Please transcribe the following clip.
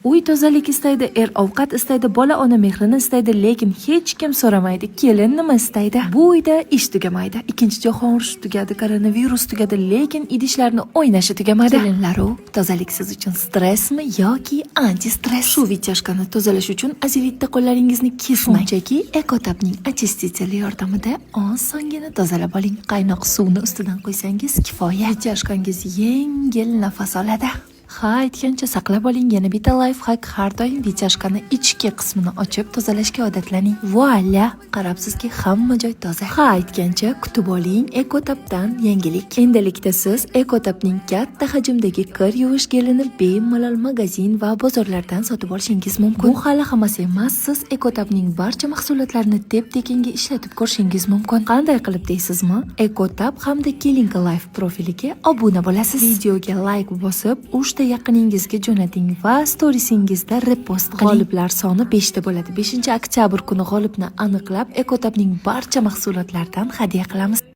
Uy tozalik istaydi, er ovqat istaydi, bola ona mehrini istaydi, lekin hech kim so'ramaydi, kelin nima istaydi. Bu uyda ish tugamaydi. Ikkinchi jahon urushi tugadi, koronavirus tugadi, lekin idishlarni o'ynashi tugamadi. Kelinlaru, tozalik siz uchun stressmi yoki antistress? Shu вытяжка ni tozalash uchun Azilitda qo'llaringizni kesmang. Shunchaki Ekotapning очиститель i yordamida osongina tozalab oling. Qaynoq suvni ustidan quysangiz kifoya. Вытяжка ngiz yengil nafas oladi. Ha, aytgancha, saqlab oling yana bitta лайфхак: har doim вытяжка ni ichki qismini ochib tozalashga odatlaning. Вуаля! Qarabsizki, hamma joy toza. Ha, aytgancha, kutib oling Ekotapdan yangilik. Endilikda siz Ekotapning katta hajmdagi kir yuvish gelini bemalol magazin va bozorlardan sotib olishingiz mumkin. Bu hali hammasi emas, siz Ekotapning barcha mahsulotlarini tep-tekinga ishlatib ko'rishingiz mumkin. Qanday qilib deysizmi? Ekotap hamda Kelinka Life profiliga obuna bo'lasiz. Videoga like bosib, 3 ta yaqiningizga jo'nating va storiesingizda repost qiling. G'oliblar soni 5 ta bo'ladi. 5-oktyabr kuni g'olibni aniqlab, Ekotapning barcha mahsulotlaridan hadya qilamiz.